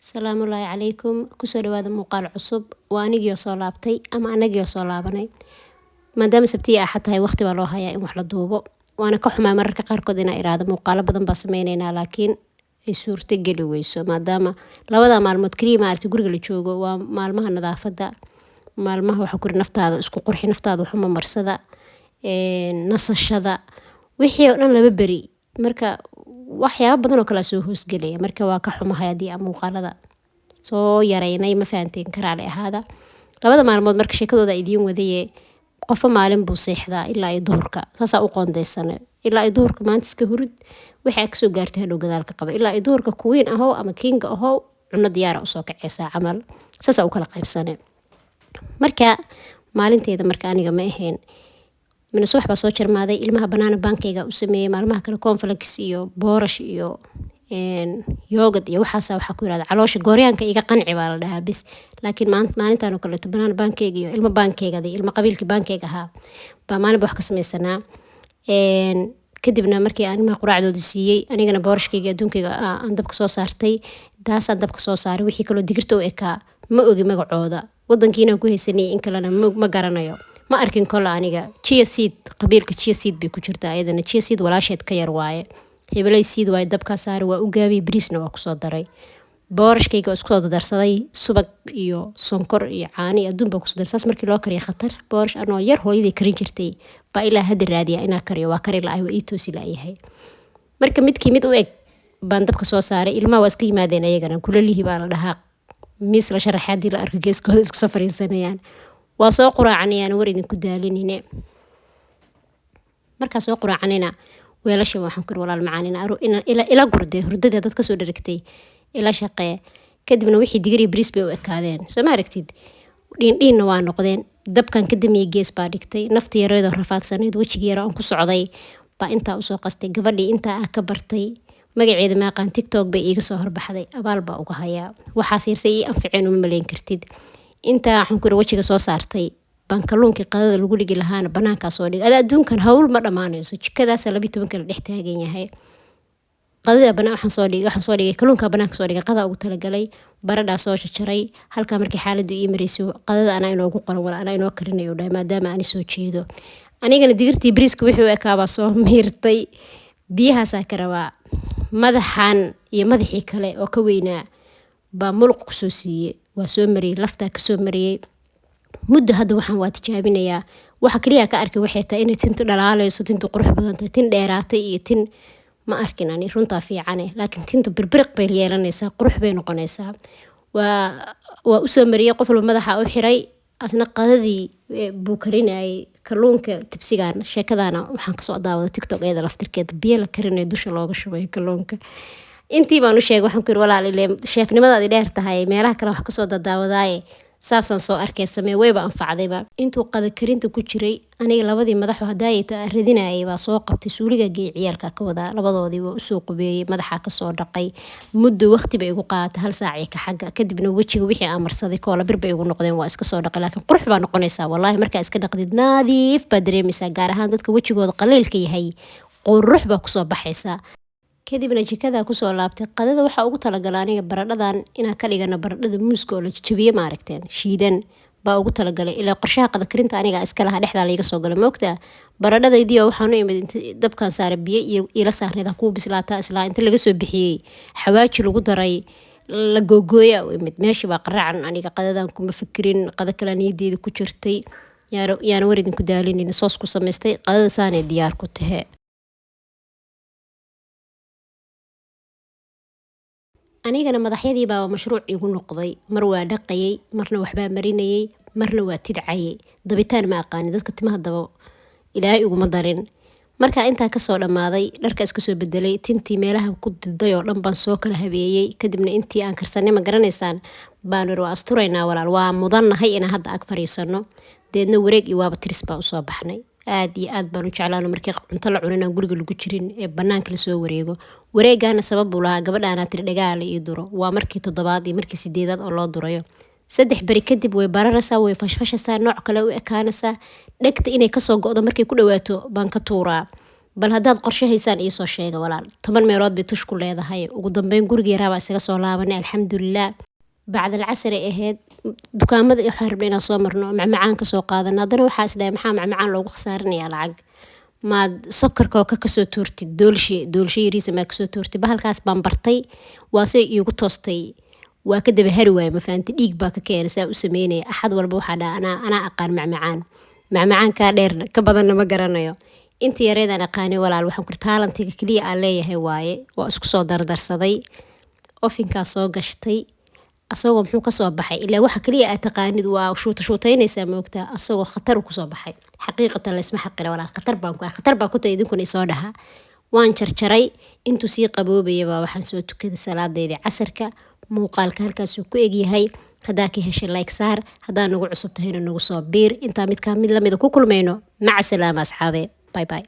Asalaamu calaykum, kusoo dhawaada muuqaal cusub. Waa anigii soo laabtay ama anagii soo laabanay. Maadaama sabtiya axad tahay, waqti baa loo hayaa in wax la duubo. Waana ka xumaa mararka qaarkood inaa iraahdo muuqaalo badan baa sameyneynaa, laakiin ay suurto geli weyso, maadaama labada maalmood kaliya maaragtay guriga la joogo. Waa maalmaha nadaafadda, maalmaha waxa kuri naftaada isku qurxi, naftaada waxuma marsada, nasashada, wixii oo dhan laba beri. Marka waxyaabo badan oo kale soo hoosgelaya. Marka waa ka xumahay haddii aan muuqaalada soo yareynay, ma fahanteen? Karaale ahaada. Labada maalmood marka sheekadooda idiin wadaye, qofba maalin buu seexdaa ilaa iyo duhurka. Saasaa u qoondeysane ilaa iyo duhurka. Maanta iska hurud, waxaa kasoo gaartay hadhow gadaalka qaba. Ilaa iyo duhurka queen ahow ama kinga ahow, cuno diyaara usoo kaceysaa camal. Saasaa u kala qaybsane. Marka maalinteeda marka aniga ma ahayn mina. Subax baa soo jarmaaday, ilmaha banaana baankayga u sameeyey. Maalmaha kale cornflakes iyo boorash iyo yogurt iyo waxaasa waxaa ku yirahda caloosha gooryaanka iga qanci baa la dhahaa bis. Laakiin maalintan oo kaleeto banana baankeyga iyo ilmo baankeyga, ilmo qabiilkii baankeyga ahaa baa maalinba wax ka sameysanaa. Kadibna markii aan ilmaha quraacdooda siiyey, anigana boorashkayga adduunkayga aan dabka soo saartay. Taasaan dabka soo saaray. Wixii kaloo digirta u ekaa ma ogi magacooda, wadankiina ku haysanay in kalena ma garanayo, ma arkin kola aniga. Chia seed, qabiilka chia seed bay ku jirtaa ayadana. Chia seed walaasheed ka yar waaye, hebelay seed waaye. Dabkaa saaray, waa u gaabiyey, bariisna waa kusoo daray. Boorashkayga waa isku soo darsaday, subag iyo sonkor iyo caano iyo adduun baa kusoo daray. Saas markii loo kariyo khatar. Boorash anoo yar hooyaday karin jirtay baa ilaa hadda raadiya inaa kariyo. Waa kari la-ay, waa ii toosi la-yahay. Marka midkii mid u eg baan dabka soo saaray. Ilmaha waa iska yimaadeen ayagana, kulalihii baa la dhahaa. Miis la sharaxay haddii la arko, geeskooda iska soo fariisanayaan. Waa soo quraacanayaan, war idinku daalinine. Markaa soo quraacanayna, weelasha waxaan kuri, walaal macaan, ila gurde hurdadii dad kasoo dharagtay, ila shaqee. Kadibna wixii digir iyo bariis bay u ekaadeen, soo ma aragtid? Dhiindhiinna waa noqdeen. Dabkan ka damiyey, gees baa dhigtay. Nafti yareedoo rafaadsanayd, wejigii yaro aan ku socday baa intaa usoo qastay. Gabadhii intaa ah ka bartay, magaceeda maaqaan, TikTok bay iiga soo horbaxday. Abaal baa uga hayaa. Waxaas yarse ii anficeen uma maleyn kartid. Intaa waxaan kuri wejiga soo saartay baan kalluunkii qadada lagu dhigi lahaana banaankaa soo dhigay. Ada adduunkan hawl ma dhammaanayso. Jikadaasa 12 la dhex taagan yahay. Qadada banaan waxaan soo dhigay kalluunka banaanka soo dhigay. Qada ugu talagalay baradhaa soo jajaray. Halkaa markii xaaladdu ii marayso, qadada anaa inoogu qoran, wala anaa inoo karinayo dhahay, maadaama aan soo jeedo. Anigana digirtii bariiska wixii u ekaabaa soo miirtay. Biyahaasaa ka rabaa. Madaxan iyo madaxii kale oo ka weynaa baa muluq kusoo siiyey. Waa soo mariyey, laftaa kasoo mariyey. Muddo hadda waxaan waa tijaabinayaa. Waxa kaliya ka arkay waxay tahay inay tintu dhalaalayso, tintu qurux badan tahay. Tin dheeraatay iyo tin ma arkin ani, runtaa fiicane, laakiin tintu birbiriq bay yeelanaysaa, qurux bay noqonaysaa. Waa usoo mariyey, qof walba madaxa u xiray. Asna qadadii buu karinayay kalluunka tibsigan. Sheekadana waxaan kasoo daawaday TikTok iyada laftirkeeda, biyo la karinayo dusha looga shubay kalluunka. Intii baan u sheegay. Waxaan ku yiri, walaal, ile sheefnimadaadi dheer tahay, meelaha kale wax kasoo dadaawadaaye, saasaan soo arkay, samee. Wayba anfacdayba. Intuu qada karinta ku jiray, aniga labadii madaxu hadaayayto aan radinayay baa soo qabtay. Suuliga geey, ciyaalka ka wadaa. Labadoodii waa usoo qubeeyey, madaxa kasoo dhaqay. Muddo waqti bay igu qaadatay, hal saac ka xagga. Kadibna wejiga wixii aan marsaday koola bir bay igu noqdeen. Waa iska soo dhaqay, laakiin qurux baa noqonaysaa wallaahi. Markaa iska dhaqdid, nadiif baa dareemaysaa, gaar ahaan dadka wejigooda qaliilka yahay, qurux baa kusoo baxaysaa. Kadibna jikada kusoo laabtay. Qadada waxaa ugu talagalay aniga baradhadan inaan ka dhigano baradhada muuska oo la jajabiye, maaragteen, shiidan baa ugu talagalay. Ilaa qorshaha qada karinta aniga iska lahaa, dhexdaa laiga soo galay, moogtaa? Baradhadaydii oo waxaan u imid inta dabkan saaray, biyo iyo ila saarneyd ha kuu bislaataa islaa. Inta laga soo bixiyey, xawaaji lagu daray, la googooya u imid. Meeshii baa qaracan. Aniga qadadan kuma fikirin, qada kale niyadeeda ku jirtay. Yaana war idinku daalinayna, soos ku samaystay. Qadada saanay diyaar ku tahe. Anigana madaxyadii baaba mashruuc igu noqday. Mar waa dhaqayay, marna waxbaa marinayay, marna waa tidcayay. Dabitaan ma aqaanin, dadka timaha dabo ilaahay iguma darin. Markaa intaa kasoo dhammaaday, dharka iska soo bedelay, tintii meelaha ku diday oo dhan baan soo kala habeeyey. Kadibna intii aan karsanay, ma garanaysaan, baan iri, waa asturaynaa walaal, waa mudannahay inaan hadda ag fariisano. Deedna wareeg iyo waaba tiris baa usoo baxnay. Aad iyo aad baan u jeclaano markii cunto la cunin aan guriga lagu jirin ee banaanka lasoo wareego. Wareegaana sabab buu lahaa. Gabadhaanaa tiri dhagaala ii duro. Waa markii toddobaad iyo markii sideedaad oo loo durayo. 3 beri kadib way bararaysaa, way fashfashaysaa, nooc kale u ekaanaysaa. Dhegta inay kasoo go'do markay ku dhawaato baan ka tuuraa. Bal haddaad qorshe haysaan iisoo sheega, walaal. 10 meelood bay tush ku leedahay. Ugu dambeyn guriga yaraabaa isaga soo laabanay, alxamdulilah. Bacdal casar ay ahayd. Dukaamada waxaan rabnay inaan soo marno, macmacaan kasoo qaadano. Haddana waxaa isdhahay, maxaa macmacaan loogu khasaarinayaa lacag? Maad sokorka oo ka kasoo tuurtid doolshe, doolshe yariisa maa kasoo tuurtid. Bahalkaas baan bartay, waa say iigu toostay, waa ka daba hari waaya, ma fahanti? Dhiig baa ka keenay saa u sameynaya. Axad walba waxaa dhaha, anaa aqaan macmacaan, macmacaan kaa dheer ka badanna ma garanayo. Inta yareedaan aqaanay, walaal, waxaan kuri talentiga keliya aan leeyahay waaye. Waa isku soo dardarsaday, ovenkaa soo gashtay. Asagoo muxuu kasoo baxay? Ilaa waxa kaliya aad taqaanid waa shuuta shuutaynaysaa, moogtaa? Asagoo khatar kusoo baxay. Xaqiiqatan laysma xaqira, walaal. Khatar baan ku khatar baa ku tahay, idinkuna isoo dhaha. Waan jarjaray. Intuu sii qaboobayaba waxaan soo tukaday salaadeydii casarka. Muuqaalka halkaasuu ku egyahay. Haddaa ka heshay, like saar. Haddaa nagu cusub tahayna, nagu soo biir. Intaa midkaa mid lamida ku kulmayno, maca salaama, asxaabe. Bye bye.